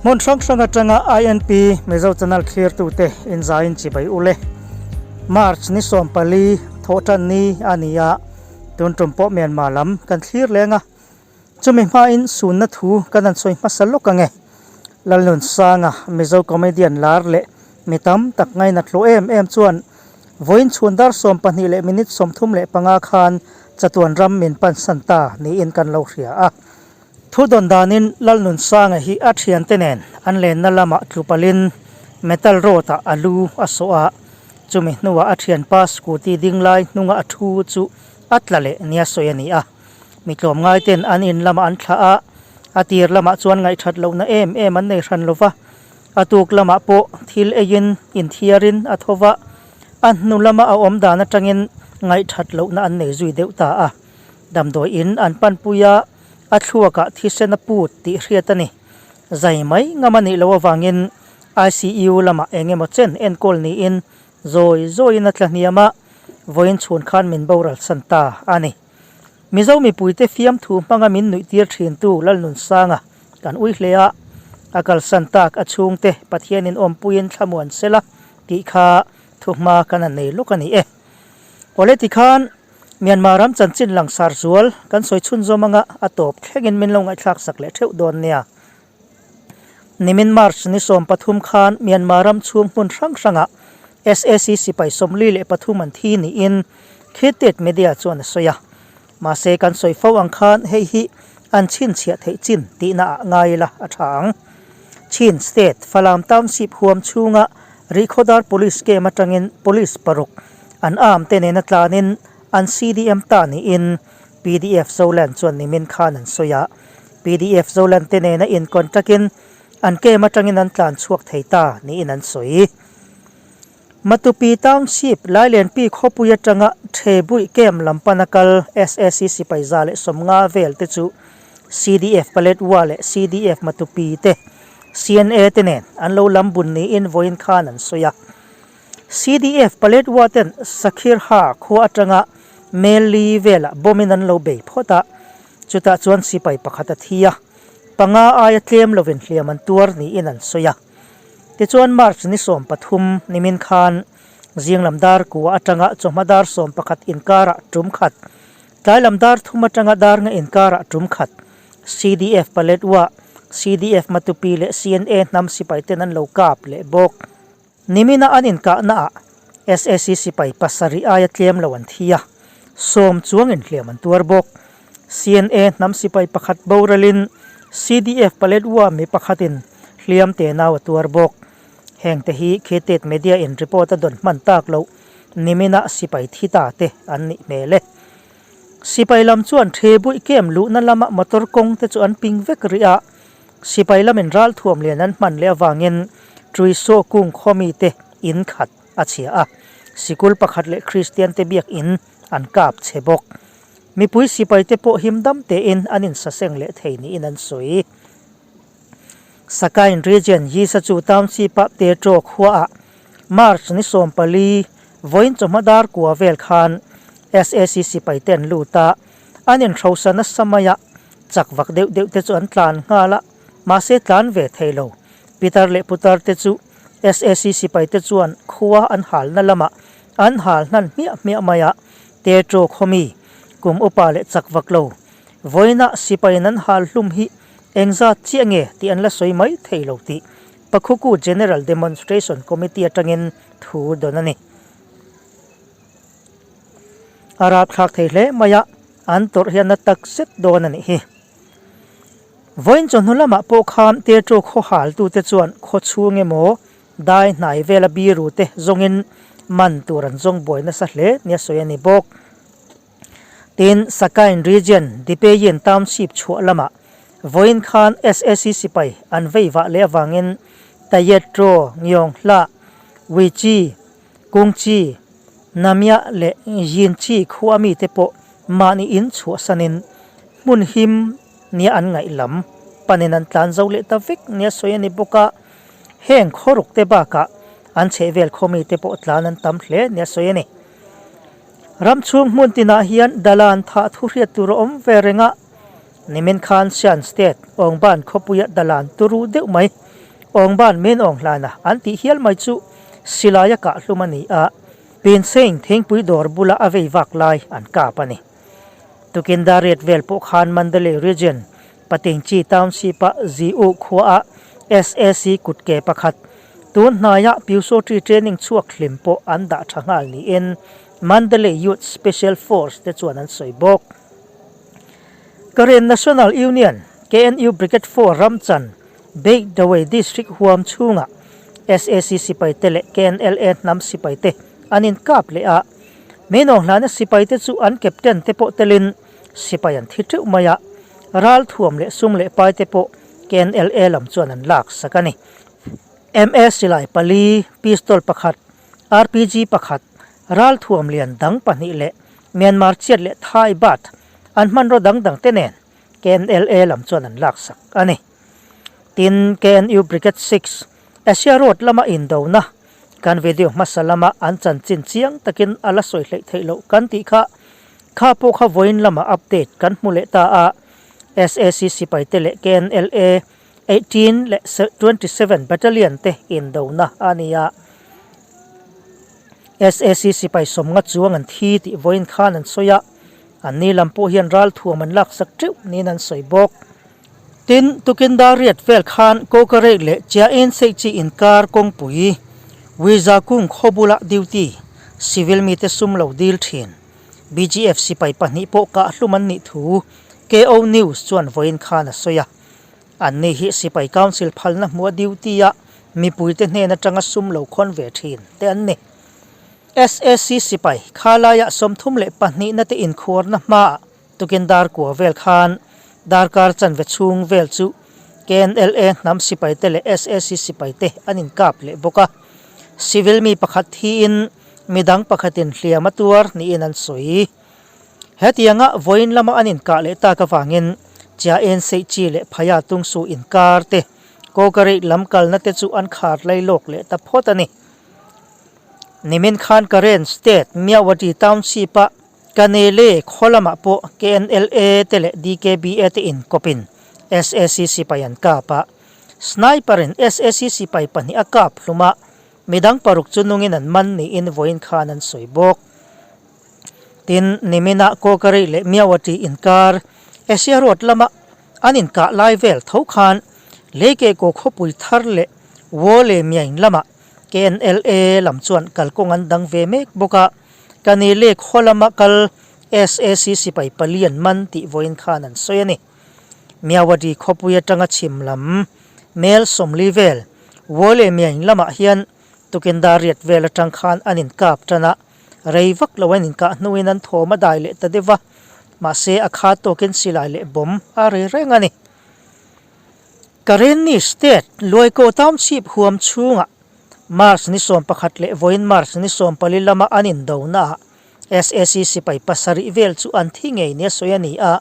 Hmun hrang hrang atanga INP Mizo Channel thlirtute inzaiin chibai ule. March ni 14 thawhtan ni a ni a, tun tum pawh Myanmar lam kan thlir leng a. Chumi hmain sunna thu kan han sawi hmasa lawk ang e. Lalnunsanga, Mizo comedian lar leh mi tam tak ngainat hlawh em em chuan vawiin chhun dar 12 leh minute 35 khan chatuan ram min pansan ta niin kan lo hria a. Thu dawn danin Lalnunsanga hi a thiante nen an lenna lamah tlupalin metal road ah a lu a sawh a, chumi hnuah a thianpa scooty ding lai hnunga a thu chu a tla leh nia sawi a ni a. Mi tlawmngai ten an in lamah an thlah a, a tir lamah chuan ngaihthat lohna em em an nei hran lova, a tuk lamah pawh thil eiin inthiarin a tho va, a hnu lama a awm dan atangin ngaihthat lohna an nei zui deuh ta a. Damdawi in an panpui a, a thluakah thisen a put tih hriat a ni. Zai mai ngam a nih loh avangin ICU lamah eng emaw chen enkawl niin zawi zawiin a tla hniam a, vawiin chhun khan min boral san ta a ni. Mizo mipuite fiamthu hmanga min nuihtir thintu Lalnunsanga kan ui hle a, a kalsan tak a chhungte Pathianin awmpuiin thlamuan sela tih kha thuhma kan han nei lawk a ni e. Awle tikhan Myanmar ram chanchin langsar zual kan sawi chhunzawm anga a tawp thlengin min lo ngaihthlak sak leh theuh dawn nia. Nimin March ni 13 khan Myanmar ram chhung hmun hrang hrangah SAC sipai 43 an thi niin Khitit Media chuan a sawi a. Mahse kan sawi fo ang khan hei hi an chhinchhiah theih chin tihna ah ngai ila a tha ang. Chin State Falam Township huam chhunga Rihkhawdar Police Camp atangin Police paruk an arm te nena tlanin an CDM ta niin PDF Zoland chuan nimin khan an sawi a. PDF Zoland te nena in contact in an camp atangin an tlan chhuak thei ta niin an sawi. Matupi Township Lailenpi khawpui atanga Thebui camp lam pana kal SAC sipai 150 vel te chu CDF Paletwa leh CDF Matupi te CNA te nen an lo lam bun niin vawiin khan an sawi a. CDF Paletwa ten Sakhirha khua atanga Mel li velah bomb in an lo bei phawt a, chutah chuan sipai pakhat a thi a, panga aia tlem lovin hliam an tuar niin an sawi a. Tichuan March ni 13 nimin khan zinglam dar kua atanga chawhma dar 11 inkarah tum khat, tlailam dar 3 atanga dar nga inkarah tum khat CDF Paletwa, CDF Matupi leh CNA hnam sipai ten an lo kap leh bawk. Nimina an inkahna ah SAC sipai pasarih aia tlem lo an thi a, sawm chuangin hliam an tuar bawk. CNA hnam sipai pakhat boralin CDF Paletwa mi pakhatin hliam te nau a tuar bawk. Heng te hi Khitit Media in report a dawn hman tak loh nimina sipai thi ta te an nih hmel e. Sipai lam chuan Thebui camp luhna lama motor kawng te chu an ping vek rih a, sipai lamin ral thuam lian an hman leh avangin Truisaw kung khawmi te in khat a chhia a, sikul pakhat leh Kristian te biak in an kap che bawk. Mipui sipai te pawh him dam tein an insaseng leh thei niin an sawi. Sakain region Yisachu township ah Tetro khuaah March ni 14 vawiin chawhma dar kua vel khan SAC sipai te an lut a, an inhrosa nasa mai a, chak vak deuh deuh te chu an tlan nghal a, mahse tlan ve thei lo. Pitar leh putar te chu SAC sipai te chuan khua an halna lamah an hal hnan hmiah hmiah mai a, Tetro khawmi kum upa leh chak vak lo vawiinah sipaiin an hal hlum hi engzat chiah nge tih an la sawi mai thei lo tih Pakhuku General Demonstration Committee atangin thu dawn a ni. A rapthlak thei hle mai a, an tawrh hian a tak zet dawn a nih hi. Vawiin chawhnu lamah pawh khan Tetro khaw haltute chuan khaw chhung emaw dai hnai vela biru te zawngin man tur an zawng buai nasa hle nia sawi a ni bawk. Tin, Sakain Region, Dipeyin Township chhuah lamah vawiin khan SAC sipai an vei vah leh avangin Tayetro, Ngiawnghla, Wichi, Kungchi, Namia leh Yinchi khua mite pawh mahni in chhuahsanin hmun him nia an ngaih lam panin an tlan zo leh ta vek nia sawi a ni bawk a, heng khawruk te bakah an chhehvel khaw mite pawh tlan an tam hle nia sawi a ni. Ram chhung hmun tinah hian dalan thah thu hriat tur a awm ve reng a, nimin khan Shan State Awngban khawpuia dalan turu deuh mai. Awngban Min Aung Hlaing-a an tih hial mai chu silaia kah hlum a ni a, Pinseng thingpui dawr bula a vei vak lai an kap a ni. Tukin Dariat vel pawh khan Mandalay Region, Patingchi Township-a Ziu khuaah SAC kutke pakhat, tun hnaiah Pyusawṭi training chhuak hlim pawh an dah tha nghal niin Mandalay Youth Special Force te chuan an sawi bawk. Karen National Union, KNU Brigade 4 Ramchan, Beidawei District huam chhungah SAC sipaite leh KNLA hnam sipaite an inkap leh a, Meinawng hlana sipaite chu an captain te pawh telin sipai an thi teuh mai a, ral thuam leh sum leh pai te pawh KNLA lam chuan an lak sak a ni. MA silai pali, pistol pakhat, RPG pakhat, ral thuam lian dang pahnih leh Myanmar chiat leh Thai baht an hmanraw dang dang te nen KNLA lam chuan an lak sak a ni. Tin, KNU Brigade 6, Asia Road lama indona kan video hmasa lama an chanchin chiang takin a la sawi hleih theih loh kan tih kha, kha pawh kha vawiin lama update kan hmu leh ta a, SAC sipaite leh KNLA 18 leh 27 Battalion te indona a ni a. SAC sipai sawmnga chuang an thi tih vawiin khan an sawi a, Anni lam pawh hian ral thuam an laksak teuh niin an sawi bawk. Tin, tukin dar riat vel khan Kawkarek leh Chiaen Seihchi inkar kawngpui Wiza kung khaw bula duty civil mite sum lo dil thin. BGF sipai pahnih pawh kah hlum an nih thu KO News chuan vawiin khan a sawi a. Anni hi sipai council phalna hmua duty a mipuite hnen atanga sum lo khawn ve thin te an ni. SAC sipai khalaiah 32 na te inkhuarna hmaah tukin dar kua vel khan darkar chanve chhung vel chu KNLA hnam sipai te leh SAC sipai te an inkap leh bawk a. Civil mi pakhat thiin midang pakhatin hliam a tuar niin an sawi. Hetianga vawiin lama an inkah leh tak avangin Chiaen Seihchi leh Phaya Tungsu inkar te Kawkarei lam kalna te chu an khar lailawk leh ta phawt a ni. Nimin khan Karen State Myawaddy Township-a Kanele khaw lamah pawh KNLA te leh DKBA te inkawpin SAC sipai an kap a. Sniper-in SAC sipai pahnih a kap hlum a, midang paruk chu nungin an man niin vawiin khan an sawi bawk. Tin, niminah Kawkarei leh Myawaddy inkar Asia Road lama An inkah lai vel tho khan Leikehkaw khawpui thar leh Wole Myaing lamah KNLA lam chuan kalkawng an dang ve mek bawk a, Kanile khaw lama kal SAC sipai pali an man tih vawiin khan an sawi a ni. Myawaddy khawpui atanga chhim lam mel 40 vel Wole Myaing lamah hian tukin dar riat vel atang khan an inkap tan a, Rei vak lo an inkah hnuin an thawm a dai leh ta deuh va, mahse a kha tawkin silai leh bomb a ri reng a ni. Karenni State Luaikaw Township huam chhungah March ni 11 leh vawiin March ni 14 lama an indonaah SAC sipai pasarih vel chu an thi ngei nia sawi a ni a,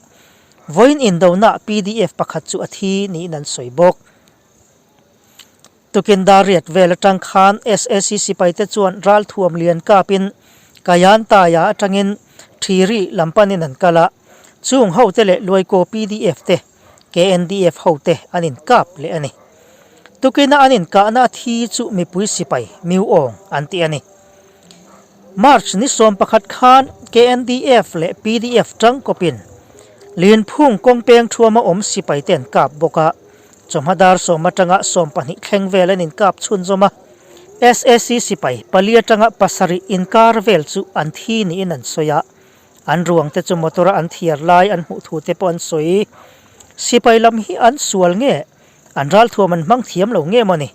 vawiin indonaah PDF pakhat chu a thi niin an sawi bawk. Tukin dar riat vel atang khan SAC sipaite chuan ral thuam lian kapin Kayan Taya atangin Thiri lam panin an kal a, chung hote leh Luaikaw PDF te, KNDF hote an inkap leh a ni. Tukina an inkahna a thi chu mipui sipai Miu Aung an ti a ni. March ni 11 khan KNDF leh PDF tangkawpin Linphung kawngpeng thuama awm sipaite an kap bawk a, Chawhma dar 10 atanga 12 thleng vel an inkap chhunzawm a, SAC sipai pali atanga pasarih inkar vel chu an thi niin an sawi a, an ruang te chu motor a an thiar lai an hmuh thu te pawh an sawi. Sipai lam hi an sual nge? An ralthuam an hmang thiam lo nge mawni?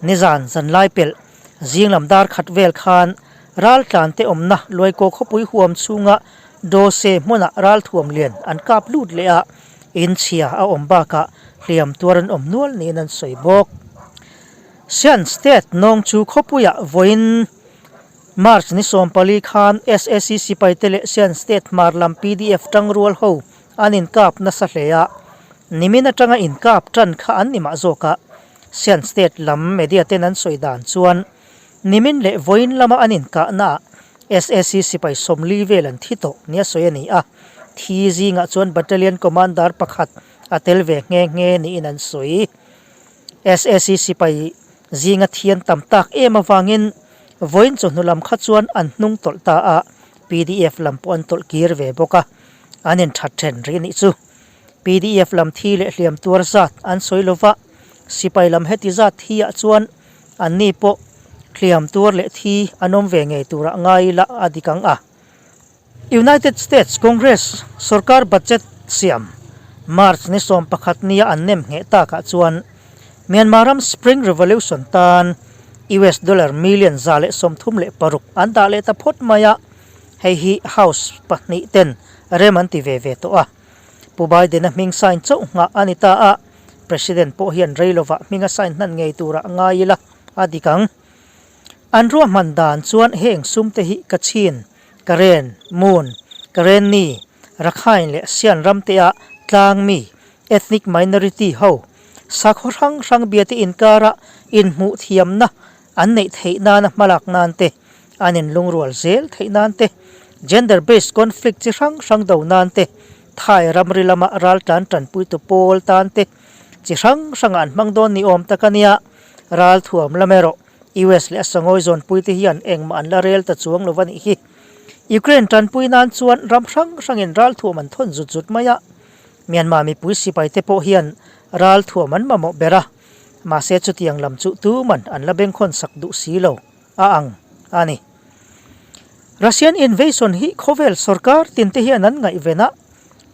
Nizan zanlai pelh zing lam dar khat vel khan raltlan te awmna Luaikaw khawpui huam chhunga Dawse hmunah ralthuam lian an kap lut leh a, inchhia a awm bakah hliam tuar an awm nual niin an sawi bawk. Shan State nawng chu khawpuiah vawiin March ni 14 khan SAC sipaite leh Shan State hmar lam PDF tangrual ho an inkap nasa hle a, nimin atanga inkap tan kha an ni mah zawk a. Shan State lam media ten an sawi dan chuan nimin leh vawiin lama an inkahnaah SAC sipai 40 vel an thi tawh nia sawi a ni a, thi zingah chuan Battalion Commander pakhat a tel ve nghe nghe niin an sawi. SAC sipai zinga thian tam tak em avangin vawiin chawhnu lam kha chuan an hnung tawlh ta a, pdf lam pawh an tawlh kir ve bawk a, an inthat then rih nih chu. Pdf lam thi leh hliam tuar zat an sawi lova, sipai lam heti zat thi ah chuan anni pawh hliam tuar leh thi an awm ve ngei turah ngai ila a dik ang a. United States Congress sorkar budget siam March ni 11 nia an nem ngheh takah chuan Myanmar ram Spring Revolution tan US dollar million 136 an dah leh ta phawt mai a, hei hi House pahnih ten rem an ti ve ve tawh a. Pu Biden-a hming sign chauh nghah a ni ta a, President pawh hian rei lovah hming a sign hnan ngei turah ngai ila a dik ang. An ruahman dan chuan heng sumte hi Kachin, Karen, Moon, Karenni, Rakhine leh Sian ramtea tlang mi, ethnic minority, ho sakhaw hrang hrang biate inkara inhmuh thiamna an neih theih nana hmalak nan te, an inlungrual zel theih nan te, gender based conflict chi hrang hrang do nan te, Thai ramri lama raltlan tanpuitu pawl tan te chi hrang hrangah an hmang dawn ni awm tak a nia. Ralthuam lam erawh US leh a sangawi zawnpui te hian engmah an la rel ta chuang lo a nih hi. Ukraine tanpui nan chuan ram hrang hrangin ralthuam an thawn zut zut mai a, Myanmar mipui sipai te pawh hian ralthuam an mamawh ber a, mahse chutiang lam chu tuman an la bengkhawn sak duh si lo a ang a ni. Russian invasion hi khawvel sorkar tin te hian an ngaihven a,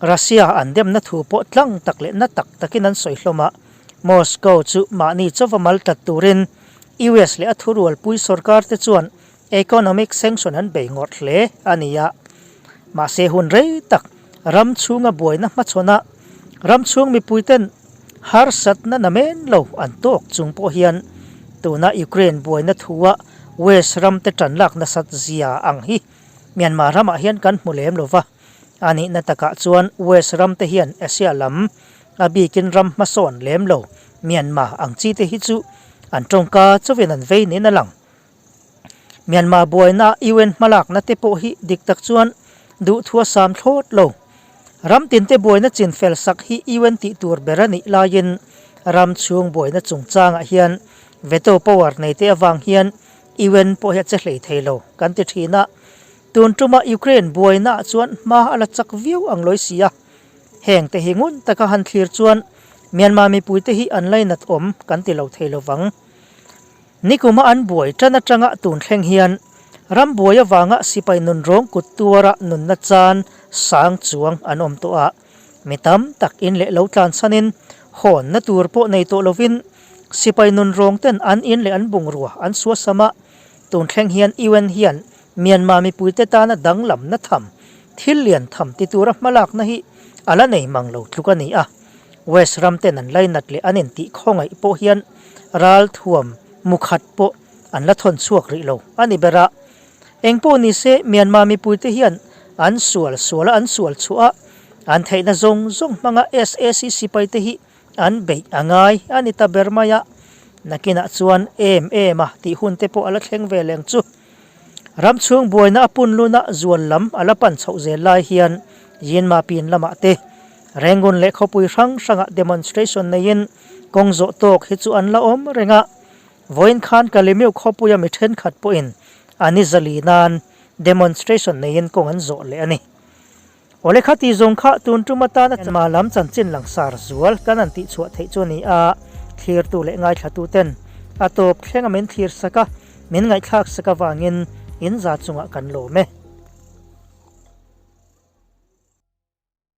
Russia an demna thu pawh tlang tak leh na tak takin an sawi hlawm a, Moscow chu mahni chauva mal tlat turin US leh a thurualpui sorkar te chuan economic sanction an bei ngawrh hle a ni a. Mahse hun rei tak ram chhunga buaina hmachhawnah ram chhung mipuiten harsatna namen lo an tawk chung pawh hian tuna Ukraine buaina thua West ram te tan lak nasat zia ang hi Myanmar ramah hian kan hmu lem lo va. A nihna takah chuan West ram te hian Asia lam a bikin ram hmasawn lem lo Myanmar ang chi te hi chu an tawngka chauhin an vei niin a lang. Myanmar buaina UN hmalakna te pawh hi dik tak chuan duhthua sam thlawt lo. Ram tinte buaina chin fel sak hi UN tih tur ber a nih laiin ram chhung buaina chungchangah hian veto power nei te avang hian UN pawh hi a che hlei thei lo kan ti thin a. Tun tuma Ukraine buainaah chuan hma a la chak viau ang lawi si a. Heng te hi ngun taka han thlir chuan Myanmar mipuite hi an lainat awm kan ti lo thei lovang. Nikuma an buai tan atanga tun thleng hian ram buai avanga sipai nun rawng kut tuara nunna chan sang chuang an awm tawh a, mi tam tak in leh lo tlan chhanin hawnna tur pawh nei tawh lovin sipai nun rawng ten an in leh an bungrua an suasam a, tun thleng hian UN hian Myanmar mipuite tana danglamna tham, thil lian tham ti tura hmalakna hi a la nei mang lo tluk a ni a. West ram ten an lainat leh an intih khawngaih pawh hian ral thuam mukhat pawh an la thawn chhuak rih lo a ni ber a. Eng pawh ni se Myanmar mipuite hian an sual sual a an sual chhuah a, an theihna zawng zawng hmanga sac sipai te hi an beih a ngai a ni ta ber mai a. Nakinah chuan em em a tih hun te pawh a la thleng ve leng chu. Ram chhung buaina a pun luna zual lam a la pan chhoh zel lai hian Yinma pin lamah te Rangoon leh khawpui hrang hrangah demonstration neiin kawng zawh tawk hi chu an la awm reng a. Vawiin khan Kalemiu khawpuia mi thenkhat pawhin a ni zali nan demonstration neiin kawng an zawh leh a ni. Awle kha ti zawng kha tun tum atana Myanmar lam chanchin langsar zual kan han tihchhuah theih chu a ni a, thlirtu leh ngaithlatu ten a tawp thlenga min thlir sak a, min ngaihthlak sak avangin in za chungah kan lawm e.